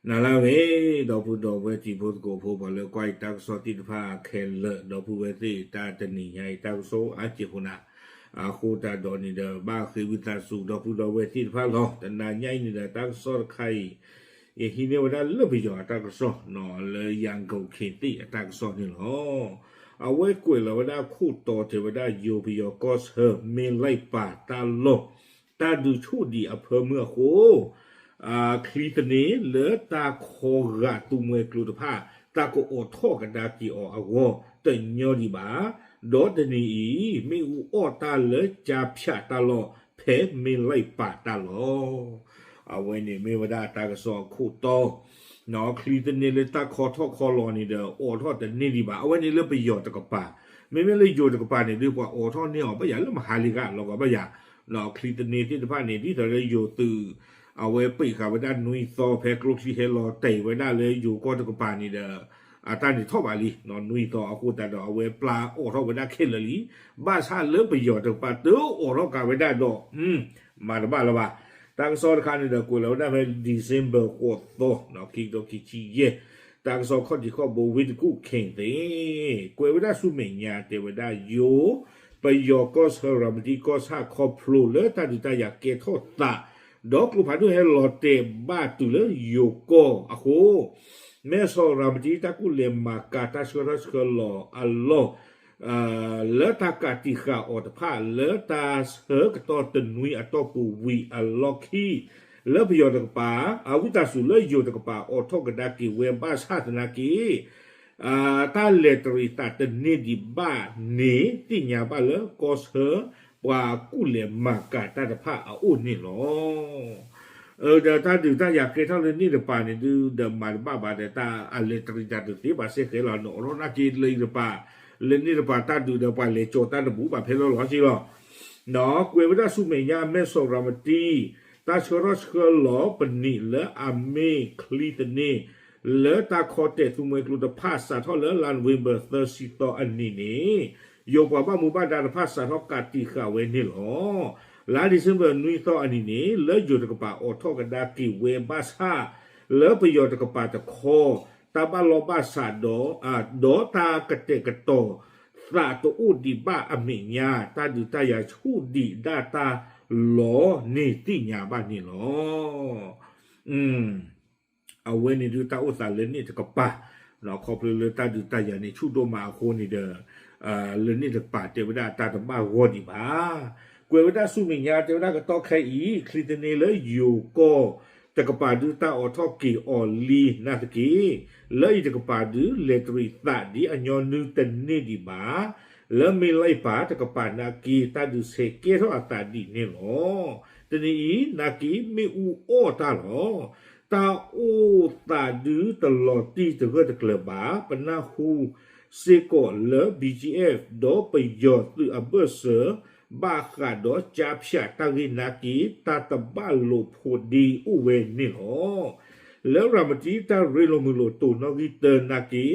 နၤလၢအဂ့ၤ ဒီပုၢ်ဒီဝဲၢ်တံၤဖိသကိးဖိ ပှၤလၢကွၢ်ယတၢ်ကစီၣ်သ့ၣ်တဖၣ်ခဲလၢာ် ဒီပုၢ်ဝဲၢ်သ့ၣ် တၢ်တနံၤညါအံၤ တၢ်ကစီၣ်အါက့ၤဖိနၤ အဃိသတးဒီးန့ၣ်ဒီး ဘၣ်ဃ့ဝံသးစူၤ ဒီပုၢ်ဒီဝဲၢ်သ့ၣ်တဖၣ်လီၤ. တနၤညါအံၤန့ၣ်ဒီး တၢ်ကစီၣ်တခါအံၤ ယဟံးန့ၢ်ဝဲဒၣ်လၢပယီၤအတၢ်ကစီၣ် လၢယၤကိၣ်ခ့သ့ၣ်အတၢ်ကစီၣ်န့ၣ်လီၤ. အဝဲကွဲးလီၤဝဲဒၣ်ခိၣ်တီတဲဝဲဒၣ် ယိၤပယီၤကီၢ်ဆၢ မ့ၢ်လံၣ်ပာ်တၢ်လီၢ် တၢ်ဒုးဆူၣ်ဒံးအဖၢမုၢ်အဃိ ချံသန့လၢတၢ်ခီဂာ်သူမှဲကျိတဖၣ် တၢ်ကအိးထီၣ်ကဒါက့ၤအီၤအဂီၢ် တညီဒံးဘၣ်. ဒီးတနံၤအံၤ မ့ၣ်အူအီၣ်တၢ်လၢကၠါဖၠးတၢ်လီၢ် ဖဲမ့ၢ်လံၣ်ပာ်တၢ်လီၢ်. အဝဲန့ၣ်မ့ၢ်ဝဲဒၣ်တၢ်ကစီၣ်အခိၣ်တီ ချံသန့လၢတၢ်ခီထီၣ်ခီလီၤန့ၣ်ဒီး အိးထီၣ်တန့ၢ်ဒံးဘၣ်. အဝဲန့ၣ်လၢပယီၤတကပၤ, မ့မ့ၢ်လၢယိၤတကပၤန့ၣ် ဒုးပှၤအိးထီၣ်န့ၢ်အီၤ ဘၣ်ယၤလၢမဟါလံဂၤလီၤကီးဘၣ်ယၤ, ချံသန့သ့ၣ်တဖၣ်န့ၣ် ဒ်သိးလၢယိၤသုး အဝဲပံးဃာ်ဝဲဒၣ်နွံသီ ဖဲကျိချံဟဲလီၤတဲာ်ဝဲဒၣ်လၢယိၤကီၢ်တကပၤန့ၣ်ဒီး အတၢ်န့ၣ်ထီၣ်ဘးလံ နွံသီအဃိသတးဒီး အဝဲပျၢ်အိးထီၣ်ဝဲဒၣ်ခဲလၢာ်လံ. ဘၣ်ဆၣ်လၢပယီၤတကပၤတအိးထီၣ်ကးဝဲဒၣ်ဒီး မၤတဘၣ်လၢၤဘၣ်. တၢ်ကစီၣ်တခါန့ၣ်ဒီး ကွဲးလီၤဝဲဒၣ်ဖဲ December ဃိးသီ ခံကထိခံဆံယဲၢ်, တၢ်ကစီၣ်ခီၣ်ထံးခီၣ်ဘိ ဝ့ၢ်တကူၣ် ခ့ၣ်သ့ၣ် ကွဲးဝဲဒၣ်ဆူမဲာ်ညါတဲဝဲဒၣ်ယိၤ ပယီၤကီၢ်ဆၢ ရၤမတံကီၢ်ဆၣ် ခီဖျိလၢတၢ်ဒုးတၢ်ယၤကဲထီၣ်သး ဒီးကျိဖးဒိၣ်ဟဲလီၤတဲာ်ဘၣ်တုၤလၢယိၤကီၢ်အဃိ မဲၢ်ဆီးရၤမတံတၢ်ကူၣ်လဲၤမၤကၤတၢ်ဆှၢထီၣ်ဆှၢလီၤအလီၢ် လၢတၢ်ကးတံာ်ဃာ်အီၤတဖၣ် လၢတၢ်ဆၢကတီၢ်တနွံအတီၢ်ပူၤဝံၤအလီၢ်ခံ လၢပယီၤတကပၤ အဝံသးစူၤလၢယိၤတကပၤအိးထီၣ်ကဒါက့ၤဝဲဘၣ်ဆၣ်သနာ်က့ တၢ်လဲၤတရံးသးတန့ၢ်ဒံးဘၣ်န့ၣ် သ့ၣ်ညါဘၣ်လၢကီၢ်ဆၢ ပှၤကူၣ်လဲၤမၤကၤတၢ်တဖၣ်အအိၣ်န့ၣ်လီၤ. ဒီးတၢ်ဒုးတၢ်ယၤကဲထီၣ်လၢန့ၣ်တပၤန့ၣ်ဒုး ဒီးမၤတဘၣ်ဘၣ်ဒီး တၢ်အလဲၤတရံးသးတသ့ဘၣ်စ့ၢ်ကီးလီၤ. နအိးထီၣ်နာ်က့လၢအံၤတပၤ လၢန့ၣ်တပၤတၢ်ဒုးဒီးပှၤလဲၤကၠီၤတၢ်တဘူးဘၣ်ဖဲလီၤလီၤက့လီၤ. ကွဲးဝဲဒၣ်ဆူမဲာ်ညါ မဲၢ်ဆီးရၤမတံ တၢ်ဆှၢထီၣ်ဆှၢလီၤပနံာ်လၢအမ့ၢ်ချံသန့ လၢတၢ်ခီတဲာ်သူမှဲကျိတဖၣ် စးထီၣ်လၢလါနိၣ်ဝ့ဘၢၣ် သၢဆံသီအနံၤန့ၣ် ယိၤပှၤဘၣ်မူဘၣ်ဒါတဖၣ်စးထီၣ်ကးတံာ်ဃာ်ဝဲန့ၣ်လီၤ. လါ December နွံသီအနံၤန့ၣ် လၢယိၤတကပၤအိးထီၣ်ကဒါက့ၤဝဲဘၣ်ဆၣ် လၢပယီၤတကပၤတခီ တၢ်ဘၣ်လီၢ်ဘၣ်စးဒီး ဒီးတၢ်ကတဲာ်ကတီၤသးတအိၣ်ဒံးဘၣ်အမဲာ်ညါ တၢ်ဒုးတၢ်ယၤဆူၣ်ဒံးဒၣ်တၢ်လီၤန့ၣ်သ့ၣ်ညါဘၣ်န့ၣ်လီၤ. အဝဲန့ၣ်ဒုးတၢ်အိၣ်သးလၢန့ၣ်တကပၤ, ခီဖျိလၢတၢ်ဒုးတၢ်ယၤန့ၣ်ဆူၣ်ဒိၣ်မးအဃိန့ၣ်ဒီး လၢန့ၣ်တကပၤတဲဝဲဒၣ်တၢ်တဘၣ်ဂီၢ်ဒံးဘၣ်. ကွဲးဝဲဒၣ်ဆူမဲာ်ညါတဲဝဲဒၣ်ကတီၢ်ခဲအံၤ ချံသန့လၢယိၤကီၢ်တကပၤဒုးတၢ်အိးထီၣ်က့ၤအီၤလံနာ်သက့ လၢအံၤတကပၤဒုး လဲၤတရံးသးဒ်အညီနုၢ်တန့ၢ်ဒံးဘၣ်. လၢမ့ၢ်လံၣ်ပၤတကပၤနာ်က့ တၢ်ဒုးဆဲးကဲထီၣ်အသးဒ်န့ၣ်လီၤ. တနံၤအံၤ နာ်က့မ့ၣ်အူအီၣ်တၢ်လီၤ. တၢ်အိၣ်သးဒုးတလီၤတံၢ်တဂၢၢ်တကျၢၤဘၣ်. ပနၢ်ဟူစ့ၢ်ကီးလၢ BGF ဒီးပယီၤသုးအဘၢၣ်စၢၤ ဘၣ်ဃးဒီးကၠါဖၠးတၢ်ဂ့ၢ်နာ်က့ တၢ်တဘၣ်လိာ်ဖိးဒ့အိၣ်ဝဲန့ၣ်လီၤ. လၢရၤမတံတၢ်ရ့လိာ်မုာ်လိာ်တိၤနီၣ်ဂံၢ်တၢနာ်က့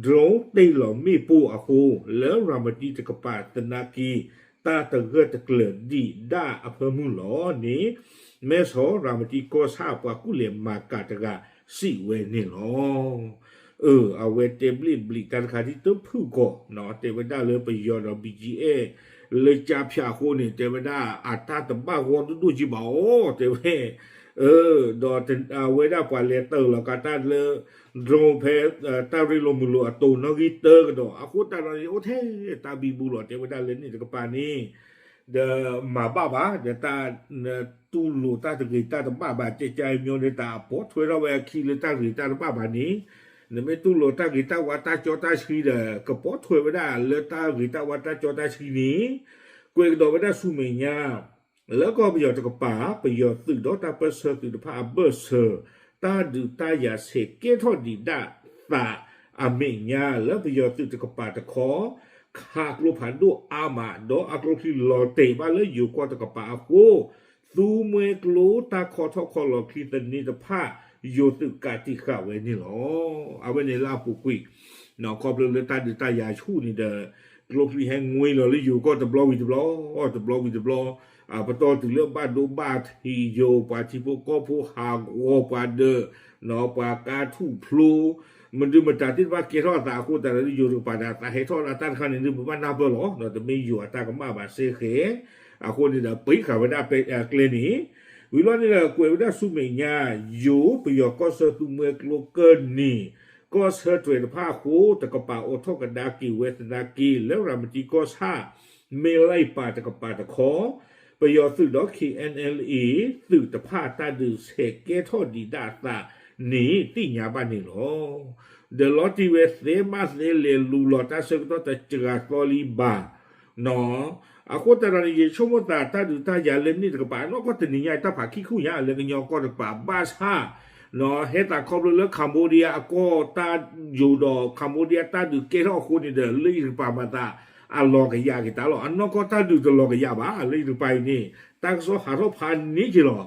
drone တ့ၢ်လီၤမ့ၣ်ပိၢ်အဃိ လၢရၤမတံတကပၤသနာ်က့ တၢ်တဂၢၢ်တကျၢၤဒံးဒၣ်အဖၢမုၢ်လီၤန့ၣ် မဲၢ်ဆီးရၤမတံကီၢ်ဆၣ်ပှၤကူၣ်လဲၤမၤကၤတဂၤစံးဝဲန့ၣ်လီၤ. အဝဲတဲဘျ့ၣ်ဘျံးတၢ်တခါဒ်တဖုၣ်ကီး တဲဝဲဒၣ်လၢပယီၤဒီး BGF လၢကၠါဖၠးအဃိန့ၣ် တဲဝဲဒၣ်အတၢ်တဘၣ်ဂီၢ်ဒိၣ်ဒိၣ်က့ဘၣ်အီၤ တဲဝဲ ဒီးအဝဲဒၣ်ပှၤလဲၤတၢ်လီၤကးတၢ်လၢ drone ဖဲ တၢ်ရ့လိာ်မုာ်လိာ်အတိၤနီၣ်ဂံၢ်တၢကဒီး အဃိသတးဒီးန့ၣ် အိၣ်ထဲတၢ်ဘံဘူလီၤ တဲဝဲဒၣ်လၢန့ၣ်တကပၤန့ၣ် ဒီးမၤဘၣ်ဘၣ် ဒီးတၢ် တူၢ်လိာ်တၢ်တဂ့ၤတၢ်တဘၣ်ဘၣ် ကဲကၢအမၠိဒီးတၢ်အပိာ်ထွဲထီၣ်ဝဲအခံလၢတၢ်ဂ့ၤတၢ်တဘၣ်ဘၣ်န့ၣ် နမ့ၢ်တူၢ်လိာ်တၢ်ဂ့ၤတၢ်ဝါတၢ်ကၠီတၢ်ဆှံဒီး ကပိာ်ထွဲဝဲဒၣ်လၢတၢ်ဂ့ၤတၢ်ဝါတၢ်ကၠီတၢ်ဆှံန့ၣ် ကွဲးကဒီးဝဲဒၣ်ဆူမဲာ်ညါ လၢကီၢ်ပယီၤတကပၤ ပယီၤသုးဒီးတၢ်ပၢၢ်ဆၢသုးတဖၣ်အဘၢၣ်စၢၤ တၢ်ဒုးတၢ်ယၤဆဲးကဲထီၣ်ဒံးဒၣ်သးအမဲာ်ညါ လၢပယီၤသုးတကပၤတခီ ခးကျိဖးဒိၣ်အါမး ဒီးအကျိချံလီၤတဲာ်ဘၣ်လၢယိၤကီၢ်တကပၤအဃိ သူမှဲကျိတၢ်ခီထီၣ်ခီလီၤချံသန့တဖၣ် ယိၤသုးကးတံာ်ဃာ်ဝဲန့ၣ်လီၤ. အဝဲန့ၣ်လၢအပူၤကွံာ် ခီဖျိလၢတၢ်ဒုးတၢ်ယၤဆူၣ်န့ၣ်ဒီး ကျိချံဟဲငွ့လီၤလၢယိၤကီၢ်တဘျီဝံၤတဘျီ, တဘျီဝံၤတဘျီ, ပတီၢ်တုၤလၢဘၣ်ဒိဘၣ်ထံးယိၤ ပှၤထံဖိကီၢ်ဖိဟးဂီၤပှၤဒၢး, ပှၤကါထူၣ်ဖျိ, မဒုးမတၤသ့ၣ်တဖၣ်ကဲထီၣ်အသးအဃိသတးဒီး ယိၤတကပၤဒီးအသးဟဲထီၣ်လၢတၢ်တခါန့ၣ်ဒုး ပဘၣ်နၢ်ပၢၢ်လီၤ. တမ့ၢ်ယိၤအတၢ်ကမၣ်ဘၣ်စ့ၢ်ကီး, အဃိန့ၣ်ဒီး ပှ့ၤဃာ်ဝဲဒၣ်ကျဲန့ၣ် ဝံၤလီၤန့ၣ်ဒီး ကွဲးဝဲဒၣ်ဆူမဲာ်ညါ, ယိၤပယီၤကီၢ်ဆၢသူမှဲကျိကၢၢ်နံၤ ကီၢ်ဆၢတြဲၤတဖၣ်အဃိ တကပၤအိးထီၣ်ကဒါက့ၤဝဲသနာ်က့ လၢရၤမတံကီၢ်ဆၣ် မ့ၢ်လံပၢ်တကပၤတခီ, ပယီၤသုးဒီး K N L A သုးတဖၣ်တၢ်ဒုးဆဲးကဲထီၣ်ဒံးဒၣ်အသးန့ၣ် သ့ၣ်ညါဘၣ်န့ၣ်လီၤ. ဒီးလီၤတံၢ်ဝဲသ့ဘၣ်သ့လဲၤလူၤလီၤတၢ်ဆၢကတီၢ်တစှၤသီလံဘၣ် အဃိသတးဒီးန့ၣ် ယဆိကမိၣ်သးတၢ်ဒုးတၢ်ယၤလၢန့ၣ်တကပၤ အနီၢ်ကီၢ်တနံၤညါအံၤ တၢ်ဖးခံခူၣ်ညါလၢကညီကီၢ်တကပၤဘၣ်ဆၣ်, ဟဲသးခီဖျိလၢ Cambodia အကီၢ်တၢ်ယိၤဒီး Cambodia တၢ်ဒုးကဲထီၣ်အဃိန့ၣ်ဒီး လၢယတကပၤမၤသး အလီၤကယၤက့ၤတၢ်လီၤ. အနီၢ်ကီၢ်တၢ်ဒုးတလီၤကယၤဘၣ် လၢယတကပၤအံၤန့ၣ် တၢ်ကစီၣ်ဟးထီၣ်ဖးန့ၢ်က့ၤလီၤ.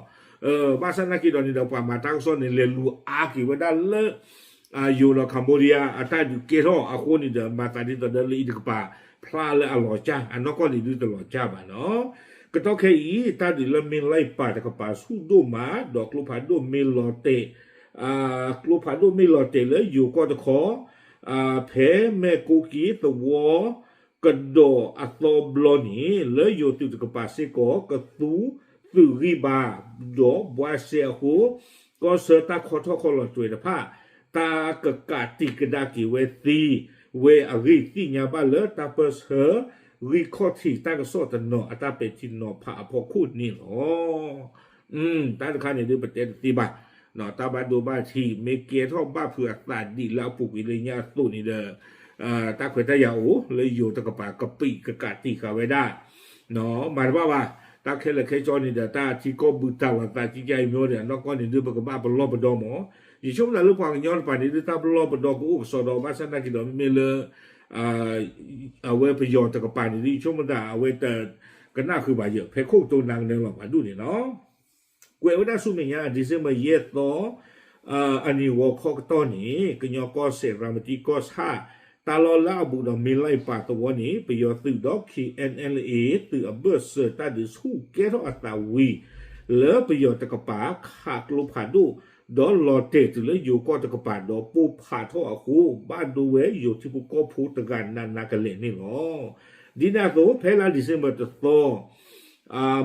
ဘၣ်ဆၣ်သနာ်က့ဒီးန့ၣ်ဒီး ပှၤမၤတၢ်ကစီၣ်န့ၣ် လဲၤလူၤအါက့ၤဝဲဒၣ်လၢ ယိၤဒီး Cambodia အတၢ်ဒုးကဲထီၣ်အဃိန့ၣ်ဒီး မၤသးဒ်သိးဒီးလၢယတကပၤ ဖျါလၢအလီၤကၢ် အနီၢ်ကီၢ်န့ၣ်ဒုးတလီၤကၢ်ဘၣ်နီၤ. ကတီၢ်ခဲအံၤ တၢ်ဒုးလၢမ့ၢ်လံပၢ်တကပၤဆူၣ်ဒိၣ်မး ဒီးကျိဖးဒိၣ်မ့ၢ်လီၤတဲာ် ကျိဖးဒိၣ်မ့ၢ်လီၤတဲာ်လၢယိၤကီၢ်တခီ ဖဲမဲၢ်ကိးက့သဝီ ကဒီးအသီဘျီန့ၣ် လၢယိၤသုးတကပၤစ့ၢ်ကီး ကသူသုးဂံၢ်ဘါ ဒီးဘှါစဲအဃိ ကီၢ်ဆၢတၢ်ခီထီၣ်ခီလီၤတြဲၤတဖၣ် တၢ်ကကးတံာ်ကဒါက့ၤဝဲသ့ဝဲအဂ့ၢ် သ့ၣ်ညါဘၣ်လၢတၢ်ပၢၢ်ဆၢ ဂံၢ်ခီၣ်ထံးတၢ်ကစီၣ်တနီၤအတၢ်ပဲာ်ထံနီၤဖးအဖီခိၣ်န့ၣ်လီၤ. တၢ်တခါန့ၣ်ဒုးပတဲတသ့ဘၣ်, တၢ်ဘၣ်ဒိဘၣ်ထံး မ့ၢ်ကဲထီၣ်ဘၣ်ဖုးအသးဒ်လၢအပူၤကွံာ်လၢညါအသိးန့ၣ်ဒီး တၢ်ခွဲးတၢ်ယာ်အိၣ်လၢယိၤတကပၤ ကပံာ်ကကးတံာ်ဃာ်ဝဲဒၣ် မၤတဘၣ်ဘၣ်. တၢ်ခဲလၢာ်ခဲဆ့န့ၣ်ဒီး တၢ်ထံကီၢ်ဘုတၢ်လီၤသးကံကၢအံၤမ့ၢ်ဒီး အနီၢ်ကီၢ်န့ၣ်ဒုး ပကဘၣ်ပလီၢ်ပဒီမး. ယဆိကမိၣ်သးလၢပှၤကညီတကပၤန့ၣ်ဒုး တၢ်ပလီၢ်ပဒီကအိၣ်ကစီဒီ ဘၣ်ဆၣ်သနာ်က့ဒီး မ့မ့ၢ်လၢ အဝဲပယီၤတကပၤန့ၣ်ဒုး ယဆိကမိၣ်သး အဝဲတကနၣ်ဃုာ်ဘၣ်ယဲၢ် ဖဲခိၣ်ကတိၤနၤကနဲလီၤပှၤဒူၣ်န့ၣ်လီၤ. ကွဲးဝဲဒၣ်ဆူမဲာ်ညါ December ယဲၢ်သီ အနံၤဂီၤခီကတီၢ်န့ၣ် ကညီကီၢ်စဲၣ် ရၤမတံကီၢ်ဆၣ် တၢ်လီၢ်လၢအဘူးဒီးမ့ၢ်လံပၢ်သဝီန့ၣ် ပယီၤသုးဒီး K N L A သုးအဘၢၣ်စၢၤတၢ်ဒုးဆူၣ်ကဲထီၣ်အသးဝံၤ လၢပယီၤတကပၤခးကျိဖးဒိၣ် ဒီးလီၤတဲာ်တုၤလၢယိၤကီၢ်တကပၤဒီးပိၢ်ဖးထီၣ်အဃိ ဘၣ်ဒိဝဲယိၤထံဖိကီၢ်ဖိတဂၤနးနးကလဲာ်န့ၣ်လီၤ. ဒ်န့ၣ်အသိး ဖဲလါ December တသီ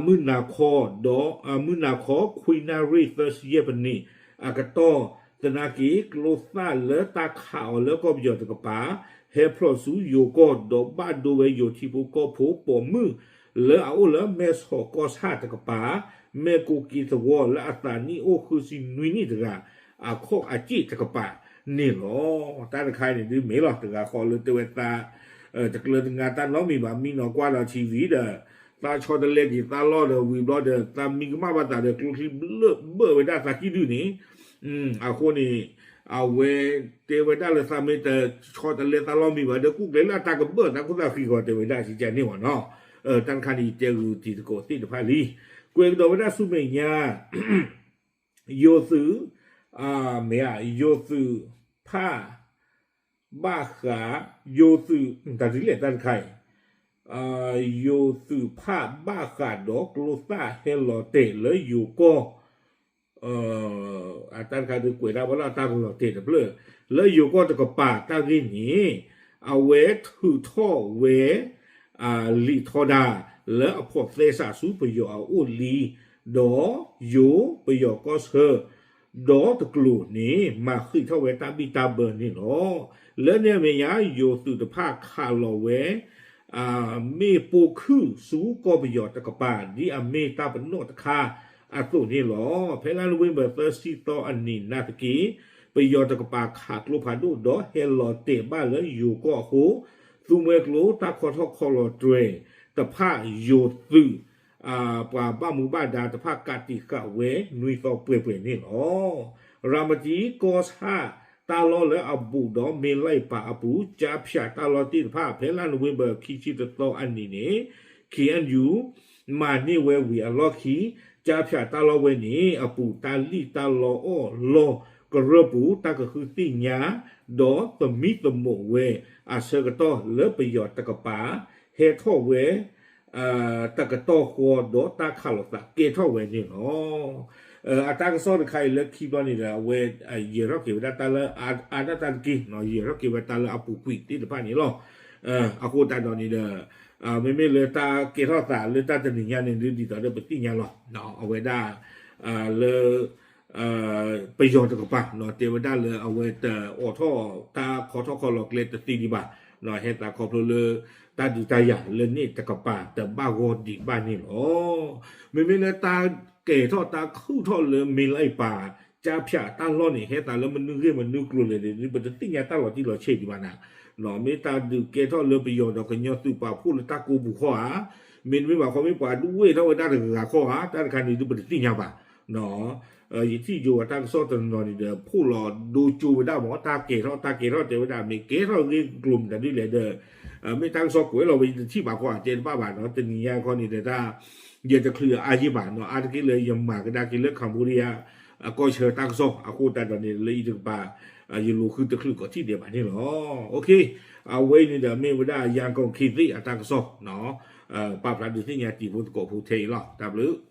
မုၢ်နၤခီ ဒီး မုၢ်နၤခီ ခွံနၣ်ရံၣ်သၢဆံယဲၢ်ပနံး အကတီၢ်သနာ်က့ ကျိသၣ်လၢတၢ်ခးအီၤလၢကီၢ်ပယီၤတကပၤ ဟဲဖျိးဆူယိၤကီၢ် ဒီးဘၣ်ဒိဝဲယိၤထံဖိကီၢ်ဖိပိာ်မုၣ် လၢအအိၣ်လၢမဲၢ်ဆီးကီၢ်ဆၣ်တကပၤ မဲၢ်ကိးက့သဝီလၢအသးနံၣ်အိၣ်ဃုဆံနွံနံၣ်တဂၤ အခီၣ်အစ့ၣ်တကပၤန့ၣ်လီၤ. တၢ်တခါအံၤန့ၣ်ဒုးမ့ၢ်လီၤ တဂၤဃီလၢတဲဝဲသး တကျၢၤတငါတၢ်နီတမံၤဘၣ် မံနီၤကွၢ်ဒီး ထံဝံၤဒီး သးဆီတလဲက့ၤသးလီၢ်ဒီးဝံၤဘျီဒီး သးမံကမၣ်ဘၣ်သးဒီးကျိချံဘျၢၣ်ဘၢၣ်ဝဲဒၣ်သးကံၣ်ဒုၣ်န့ၣ် အဃိန့ၣ် အဝဲတဲဝဲဒၣ်လၢသးမ့ၢ်တဆီတလဲသးလီၢ်မံၤဘၣ်ဒီး ကူၣ်ကျဲၤလၢအတၢ်ကဘၢၣ်သးခိၣ်သးဃံဂီၤတဲဝဲဒၣ် ကကန့ၢ်ဝဲနီၤ. တၢ်တခါန့ၣ် ယတဲဂုာ်တံၤသကိးသ့ၣ်တဖၣ်လံ. ကွဲးကဒီးဝဲဒၣ်ဆူမဲာ်ညါ ယိၤသုး မ့ၢ်ဧါ ယိၤသုးဖၣ် ဘၣ်ဃး ယိၤသုး တၢ်ဒ်လဲၣ်တၢ်တခါအံၤ ယိၤသုးဖၣ်ဘၣ်ဃးဒီးကျိသၣ်ဟဲလီၤတဲာ်လၢယိၤကီၢ် တၢ်တခါဒုးကွဲးဒၣ်ဝဲလၢအတၢ်ကလီၤတဲာ်တဖျၢၣ် လၢယိၤကီၢ်တကပၤတၢ်ဂ့ၢ်န့ၣ် အဝဲထုးထီၣ်ဝဲ လံာ်ထီဒါ လၢအဖိးသဲစးဆူပယီၤအအိၣ်လံ, ဒီးယိၤပယီၤကီၢ်ဆၢ ဒီတကျိၤန့ၣ် မၤဃံးထီၣ်ဝဲတၢ်ဘံၣ်တၢ်ဘၢန့ၣ်လီၤ. လၢန့ၣ်အမဲာ်ညါ ယိၤသုးတဖၣ်ခးလီၤဝဲ မ့ၣ်ပိၢ်ခုၣ်ဆူကီၢ်ပယီၤတကပၤ ဒ်အမ့ၢ်တၢ်ပနီၣ်တခါအသိးန့ၣ်လီၤ. ဖဲလါနိၣ်ဝ့ဘၢၣ်သၢဆံသီအနံၤနာ်သက့ ပယီၤတကပၤခးကျိဖးဒိၣ်ဒီးဟဲလီၤတဲာ်ဘၣ်လၢယိၤကီၢ်အဃိ သူမှဲကျိတၢ်ခီထီၣ်ခီလီၤတြဲၤတဖၣ်ယိၤသုး ပှၤဘၣ်မူဘၣ်ဒါတဖၣ်ကးတံာ်ဃာ်ဝဲနွံသီပှဲၤပှဲၤန့ၣ်လီၤ. ရၤမတံကီၢ်ဆၣ် တၢ်လီၢ်လၢအဘူးဒီးမ့ၢ်လံပၢ်အပူၤ ကၠါဖၠးတၢ်လီၢ်သ့ၣ်တဖၣ် ဖဲလါနိၣ်ဝ့ဘၢၣ်ခံဆံတသီအနံၤန့ၣ် ခ့ၣ်အဲၣ်ယူၣ် မၤန့ၢ်ဝဲဝံၤအလီၢ်ခံ ကၠါဖၠးတၢ်လီၢ်ဝဲန့ၣ် အပူၤတၢ်လံၣ်တၢ်လီအီၣ်လီၢ် ကရၢၢ်ပူၤ တၢ်ကဃုသ့ၣ်ညါ ဒီးသမံသမိးဝဲအဆၢကတီၢ်လၢပယီၤတကပၤ ဟဲထီၣ်ဝဲ တကတီၢ်ဃီဒီးတၢ်ခးလိာ်သးကဲထီၣ်ဝဲန့ၣ်လီၤ. အတၢ်ကစီၣ်တခါအံၤလၢခံဘျီန့ၣ်ဒီး အဝဲ ယဲၢ်ထီၣ်က့ၤဝဲဒၣ်တၢ်လၢအါဒၣ်တၢ်တက့ၢ်, ယဲၢ်ထီၣ်က့ၤဝဲတၢ်လၢအပူၤကွံာ်သ့ၣ်တဖၣ်န့ၣ်လီၤ. အဃိသတးဒီးန့ၣ်ဒီး မ့မ့ၢ်လၢတၢ်ကဲထီၣ်သးလၢတၢ်တနံၤညါန့ၣ် ဒ်သိးဒီးပသ့ၣ်ညါလီၤ. အဝဲဒၣ် လၢ ပယီၤတကပၤ တဲဝဲဒၣ်လၢအဝဲတအိးထီၣ်တၢ်ခီထီၣ်ခီလီၤကျဲတသ့ဒံးဘၣ်, ဟဲသးခီဖျိလၢ တၢ်ဒုးတၢ်ယၤလၢန့ၣ်တကပၤတဘၣ်ဂီၢ်ဒံးဘၣ်န့ၣ်လီၤ. မ့မ့ၢ်လၢတၢ်ကဲထီၣ်တၢ်ခုၣ်ထီၣ်လၢမ့ၢ်လၢအံၤပာ် ကၠါဖၠးတၢ်လီၢ်န့ၣ် ဟဲသးလၢမနုၤဂ့ၢ်မနုၤကျိၤလဲၣ်န့ၣ် ပတသ့ၣ်ညါတၢ်လီၤတံၢ်လီၤဆဲးဒံးဘၣ်နၤ, မ့ၢ်တၢ်ဒုးကဲထီၣ်လၢပယီၤဒီးကညီသုးပာ်ဖှိၣ်လၢတၢ်ကိးပူၤခီဧါ, မ့တမ့ၢ်ဘၣ်ခီမ့ၢ်ပှၤဒုးဝ့ၢ်ထီၣ်ဝဲဒၣ်တဂၤဂၤခီဧါ, တၢ်တခါန့ၣ်ဒုးပတသ့ၣ်ညါဘၣ်. ယထံၣ်ယိၤဝဲတၢ်ကစီၣ်တနီၤန့ၣ်ဒီး ဖိးလီၤဒိကၠိဝဲဒၣ်မ့ၢ် တၢ်ကဲထီၣ်တၢ်ကဲထီၣ်တဲဝဲဒၣ် မ့ၢ်ကဲထီၣ်ဂ့ၢ်ကျိၤမတၤဒ်လဲၣ်ဒီး မ့ၢ်တၢ်ကစီၣ်ကွဲးလီၤဝဲယတထံၣ်ဘၣ်ခီဧါ တဲတဘၣ်ဘၣ်နီၤ, တနံၤညါခီန့ၣ်ဒီးတၢ် ယတချုးအါယံာ်ဘၣ်နီၤ, အါတက့ၢ်လၢယမၤကဒါက့ၤလၢ Cambodia အကီၢ်ဆၢတၢ်ကစီၣ်အဃိသတးဒီးန့ၣ် လၢအံၤတကပၤ ယလိာ်ဃုတချုးကိးထံၣ်ဒဲးဘၣ်န့ၣ်လီၤ. အဝဲအံၤန့ၣ်ဒီးမ့ၢ်ဝဲဒၣ် ရန်ကုန်ခေတ်သစ် အတၢ်ကစီၣ် ပာ်ဖျါဒုးသ့ၣ်ညါတံၤဖိသကိးဖိထဲအံၤလီၤ. တၢ်ဘျုး